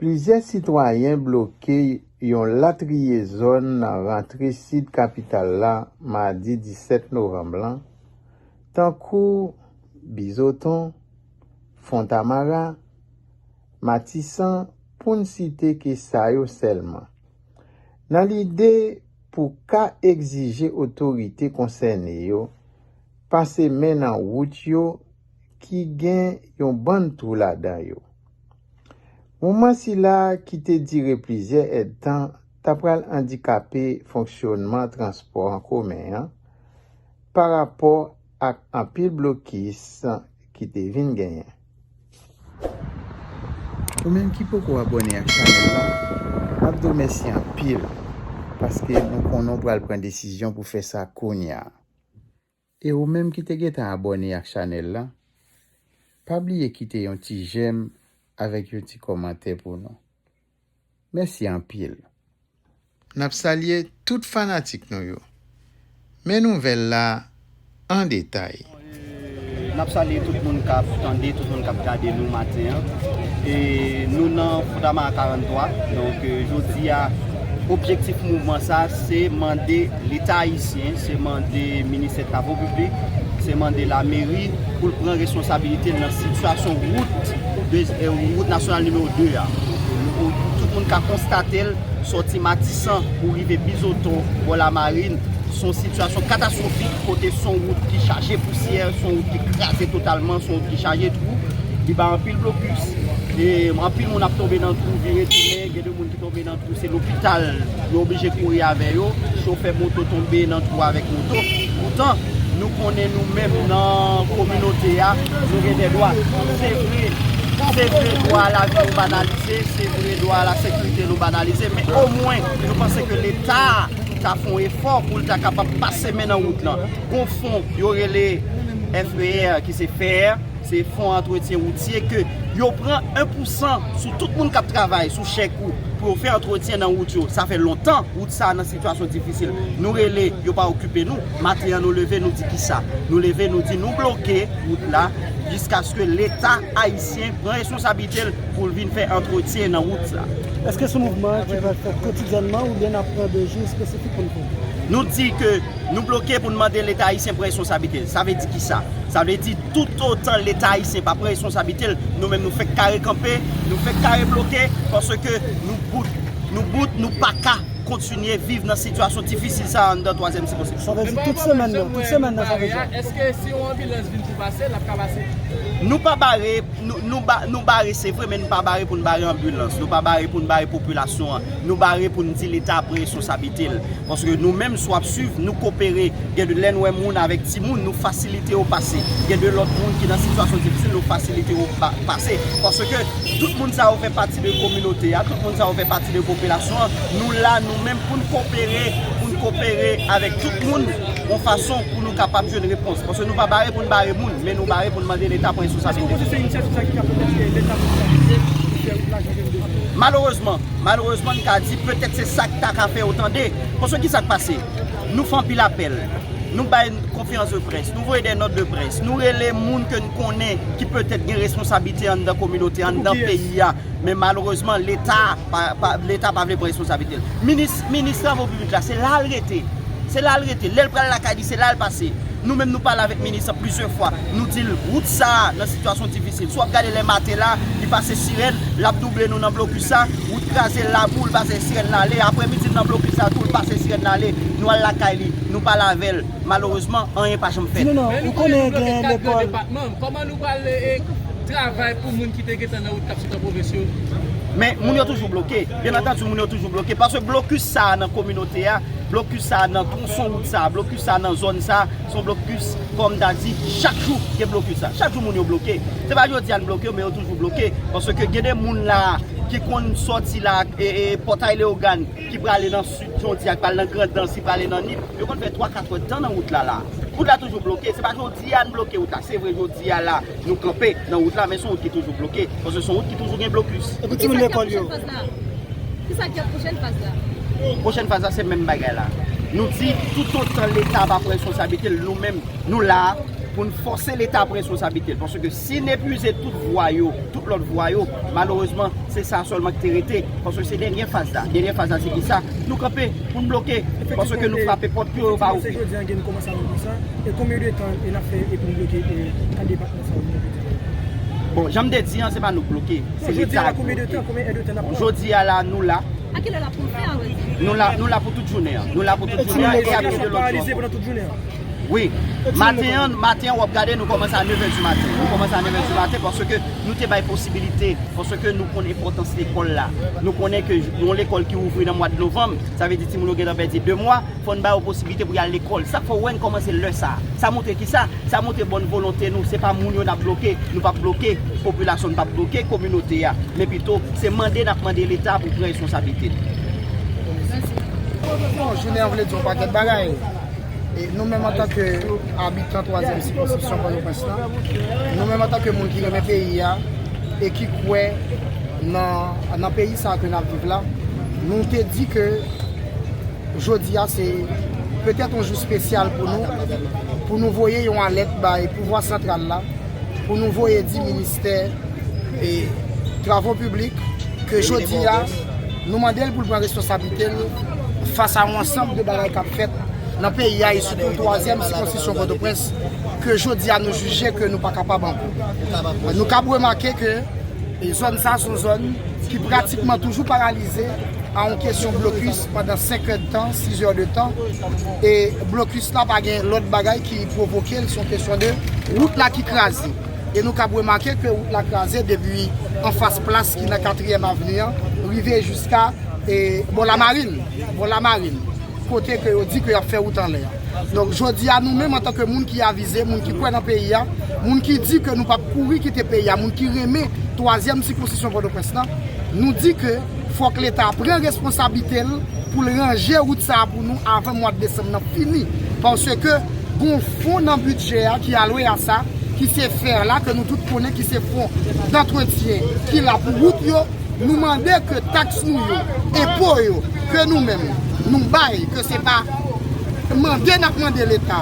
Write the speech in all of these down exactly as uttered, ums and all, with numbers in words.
Plizyè sitwayen bloke yon latriye zòn nan rantre sid kapital la madi disèt novanm lan, tankou Bizoton, Fontamara, Matisan, pou n site ke sa yo sèlman. Nan lide pou ka egzije otorite konsène yo pase men nan wout yo ki gen yon bann twou ladan yo. Moman sila ki te dire plizyè èdtan ta pral andikape fonksyonman transpò an komen an pa rapò ak anpil blokis ki te vin genyen. Ou menm ki poko abòne ak chanèl la, m ap di w mèsi anpil paske nou konnen w pral pran desizyon pou fè sa kounye a. E ou menm ki te gentan abòne ak chanèl la, pa bliye kite yon ti jèm avèk yon ti kòmantè pou nou. Mèsi anpil. N ap salye tout fanatik nou yo. Men nouvèl la an detay. N ap salye tout moun k ap tande, tout moun k ap gade nou maten an. E nou nan Fontamara karant twa. Donk, e, jodi a, objektif mouvman sa, se mande Leta ayisyen, se mande Ministè Travo Piblik, se mande lameri pou l pran responsabilite l nan sitiyasyon wout, de, e, wout nasyonal nimewo de a. Tout moun ka konstate l, sòti Matisan pou rive Bizoton, bò Lamarin, se yon sitiyasyon katastwofik, kote se yon wout ki chaje pousyè, se yon wout ki kraze totalman, se yon wout ki chaje twou, li bay anpil blokis, e anpil moun ap tonbe nan twou, vire tounen, gen de moun ki tonbe nan twou, se lopital yo oblije kouri avè yo, chofè moto tonbe nan twou avèk moto. Poutan, nou konnen nou menm nan kominote a, nou gen de dwa. Se vre, se vre dwa a lavi nou banalize, se vre dwa a la sekirite nou banalize, men omwen, nou panse ke Leta ta fè yon efò pou l ta kapab pase men nan wout lan. Gon fon, yo rele F E R, ki se fè, se fon antretyen woutye ke yo pran en pou san sou tout moun k ap travay sou chèk ou pou yo fè antretyen nan wout yo. Sa fè lontan wout sa a nan sitiyasyon difisil. Nou rele, yo pa okipe nou. Maten an, nou leve, nou di kisa? Nou leve, nou di nou bloke wout la jiskaske Leta ayisyen pran responsablite l pou l vin fè antretyen nan wout sa. Èske se yon mouvman ki pral fèt kotidyènman oubyen n ap pran de jou espesifik pou n fè? Nou di ke nou bloke pou n mande Leta ayisyen pran responsablite l. Sa vle di kisa? Sa vle di toutotan Leta ayisyen pa pran responsablite l, nou menm nou fèk kare kanpe, nou fèk kare bloke, paske nou bout, nou bout, nou pa ka kontinye viv nan sitiyasyon difisil sa a anndan twazyèm sikonskripsyon. Sa vle di tout semèn nan, tout semèn nan, sa vle di. Èske si yon anbilans vin pou pase, l ap ka pase? Nou pa bare, nou, nou ba-, nou bare, se vre, men nou pa bare pou n bare anbilans, nou pa bare pou n bare popilasyon an, nou bare pou n di Leta pran responsablite l. Paske nou menm, si w ap swiv, nou kopere. Gen de lè n wè moun avèk timoun, nou fasilite yo pase. Gen de lòt moun ki nan sitiyasyon difisil, nou fasilite yo pa-, pase. Paske tout moun sa yo fè pati de kominote a, tout moun sa yo fè pati de popilasyon an. Nou la, nou menm, pou n kopere, pou n kopere avèk tout moun, yon fason pou nou kapab jwenn repons. Paske nou pa bare pou n bare moun, men nou bare pou n mande Leta pran responsabilite. Èske w panse se inisyativ sa ki ka pèmèt Leta pou fè wout la jan ke l bezwen? Malerezman, malerezman, n ka di petèt se sa k ta ka fè yo tande. Paske ki sa k pase? Nou fè anpil apèl. Nou bay konferans de près, nou voye de nòt de près, nou rele moun ke n konnen ki petèt gen responsablite anndan kominote, anndan peyi a. Men malerezman, Leta pa, pa, Leta pa vle pran responsablite l. Minis, minis travo piblik la, se la l rete. Se la l rete. Lè l pral lakay li, se la l pase. Nou menm, nou pale avèk minis lan plizyè fwa. Nou di l, wout sa a, nan sitiyasyon difisil. Si w ap gade lè maten la, li pase sirèn, l ap double nou nan blokis sa, wout kraze, l labou, l pase sirèn l ale. Aprèmidi, l nan blokis sa tou, l pase sirèn l ale. Nou al lakay li, nou pale avè l. Malerezman, anyen pa janm fèt. Non, non, ou konnen gen lekòl. Depatman, kòman nou pral, e, travay pou moun ki te gentan nan wout k ap sot an pwovens yo? Men, moun yo toujou bloke. Byen antandi, moun yo toujou bloke. Paske blokis sa a nan kominote a, blokis sa a nan twonson wout sa a, blokis sa a nan zòn sa a, se yon blokis, kòm m ta di, chak jou gen blokis sa a. Chak jou moun yo bloke. Se pa jodi a n bloke yo, men yo toujou bloke. Paske gen de moun la ki konn sòti la, e, e, Pòtay Leyogàn, ki prale nan sid, jodi a, ki prale nan Grandans, ki prale nan Nip, yo konn fè twa, kat èdtan nan wout la, la. Wout la toujou bloke. Se pa jodi a n bloke wout la. Se vre, jodi a, la, nou kanpe nan wout la, men se yon wout ki toujou bloke. Paske se yon wout ki toujou gen blokis. E pou timoun lekòl yo? Kisa k ap pwochèn faz la? Pwochèn faz la, se menm bagay la. Nou di, toutotan Leta pa pran responsablite l, nou menm, nou la, Pou n fòse Leta pran responsablite l, paske si n epuize tout vwa yo, tout lòt vwa yo, malerezman, se sa sèlman ki te rete, paske se dènye faz la. Dènye faz la, se ki sa? Nou kanpe, pou n bloke, paske nou frape pòt yo, yo pa ouvri. Jodi a gen nou kòmanse avè konsa, e konbyen de tan e n ap fè e pou n bloke e kat depatman sa yo? Bon, jan m te di an, se pa nou k bloke, se Leta k bloke. Jodi a la, nou la. A kilè l ap pou fè a, wè? Nou la, nou la pou tout jounen an. Nou la pou tout jounen an. E a pye de lòt jou ankò. Wi. Maten an, maten an, w ap gade, nou kòmanse a nèf è di maten. Nou kòmanse a nèf è di maten paske nou te bay posibilite, paske nou konn enpòtans lekòl la. Nou konnen ke yon lekòl ki ouvri nan mwa de novanm, sa vle di timoun yo gentan pèdi de mwa, fò n ba yo posibilite pou y al lekòl. Sa k fè w wè n kòmanse lè sa a. Sa montre ki sa? Sa montre bòn volonte nou. Se pa moun yo n ap bloke. Nou p ap bloke popilasyon, nou p ap bloke kominote a. Men pito, se mande n ap mande Leta pou pran responsablite l. Bon, jounen an vle di yon pakèt bagay. E nou menm antanke abitan twazyèm sikonskripsyon Pòtoprens lan, nou menm antanke moun ki renmen peyi a e ki kwè nan, nan peyi sa a ke n ap viv la, nou te di ke jodi a se petèt yon jou espesyal pou nou, pou nou voye yon alèt bay pouvwa santral la, pou nou voye di ministè e travo piblik ke jodi a, nou mande l pou l pran responsablite l fas a yon ansanm de bagay k ap fèt nan peyi a e sitou twazyèm sikonskripsyon Pòtoprens, ke jodi a nou jije ke nou pa kapab ankò. Nou kab remake ke e zòn sa a se yon zòn ki pratikman toujou paralize a yon kesyon blokis pandan senk è de tan, sis è de tan. E blokis la pa gen lòt bagay ki pwovoke l, se yon kesyon de wout la ki kraze. E nou kab remake ke wout la kraze depi anfas plas ki nan katriyèm avni an, rive jiska e bò Lamarin, bò Lamarin, kote ke yo di ke y ap fè wout anlè a. Donk, jodi a, nou menm, antanke moun ki avize, moun ki kwè nan peyi a, moun ki di ke nou p ap kouri kite peyi a, moun ki renmen twazyèm sikonskripsyon Pòtoprens lan, nou di ke fòk Leta pran responsablite l pou l ranje wout sa a pou nou avan mwa desanm nan fini. Paske gon fon nan bidjè a ki alwe a sa, ki se fè la, ke nou tout konnen ki se fon dantretyen ki la pou wout yo, nou mande ke taks nou yo, enpo yo, ke nou menm, nou bay, ke se pa mande n ap mande Leta,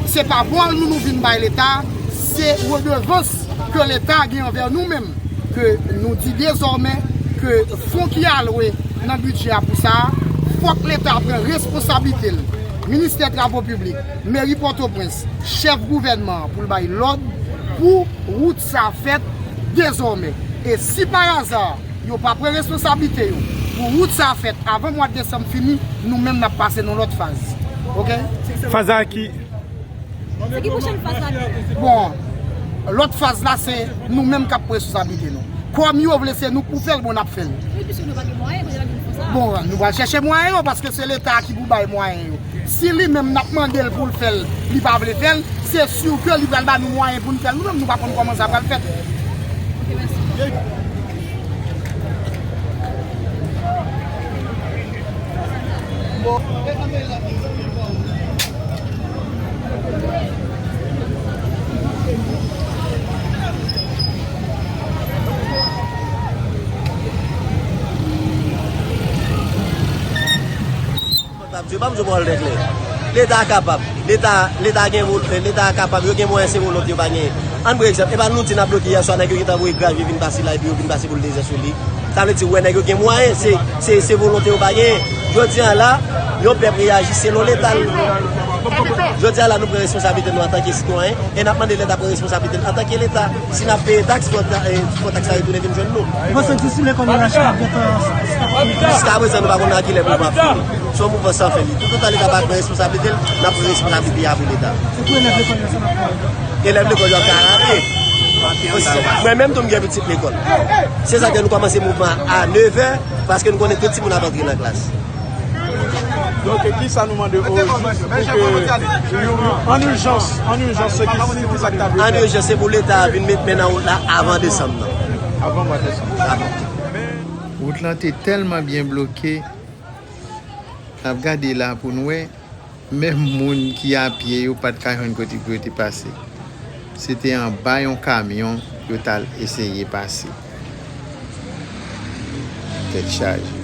se pa bòl nou nou vin bay Leta, se redevans ke Leta gen anvè nou menm, ke nou di dezòmè ke fon ki alwe nan bidjè a pou sa a, fòk Leta pran responsablite l. Ministè Travo Piblik, Meri Pòtoprens, chèf gouvènman an pou l bay lòd pou wout sa fèt dezòmè. E si pa aza yo pa pran responsablite yo pou wout sa fèt avan mwa desanm fini, nou menm n ap pase nan lòt faz. Oke? Faz a ki? Se ki pwochèn faz la? Bon, lòt faz la se nou menm k ap pran responsablite nou. Kòm yo vle se nou k pou fè l, bon, n ap fè l. Wi, piske nou pa gen mwayen, kounye a nou fè sa. Bon, nou pral chèche mwayen yo, paske se Leta ki pou bay mwayen yo. Si li menm n ap mande l pou l fè l, li pa vle fè l, se si ke li pral ba nou mwayen pou n fè l. Nou menm, nou pa konn kòman sa pral fèt. Ok, mèsi. Leta kapab, Leta, Leta gen vol-, Leta kapab, yo gen mwayen, se volonte yo pa genyen. Ann pran egzanp, e pa nou di n ap bloke yèswa, nèg yo gentan voye gravye vin pase la, epi yo vin pase bouldezen sou li. Sa vle di, ou wè nèg yo gen mwayen, se, se, se volonte yo pa genyen. Jodi a la, yon pèp reyaji selon Leta l. Jodi a la, nou pran responsablite nou antanke sitwayen, e n ap mande Leta pran responsablite l antanke Leta. Si n ap peye taks, fò ta-, e, fò taks la retounen vin jwenn nou. Ou panse disi lekòl yo rache ap gentan? Jiska prezan, nou pa konn nan kilè mouvman ap fini. Se yon mouvman san fen li. Toutotan Leta pa pran responsablite l, n ap pran responsablite a pou Leta. Se pou elèv lekòl yo sa n ap fè? Elèv lekòl yo ap karape. Mwen menm tou m gen pitit lekòl. Se sa ke nou kòmanse mouvman a nèf è, paske nou konnen tout timoun ap antre nan klas. Donk, ki sa nou mande o jis pou ke, an ijans, an ijans, se ki, ki sa k ta dwe fèt? An ijans, se pou Leta a vin met men nan wout la avan desanm nan. Avan mwa desanm. Avan. Wout lan te tèlman byen bloke, n ap gade la pou n wè, menm moun ki a pye yo pa t ka jwenn kote pou yo te pase. Se te anba yon kamyon yo t al eseye pase. Tèt chaje.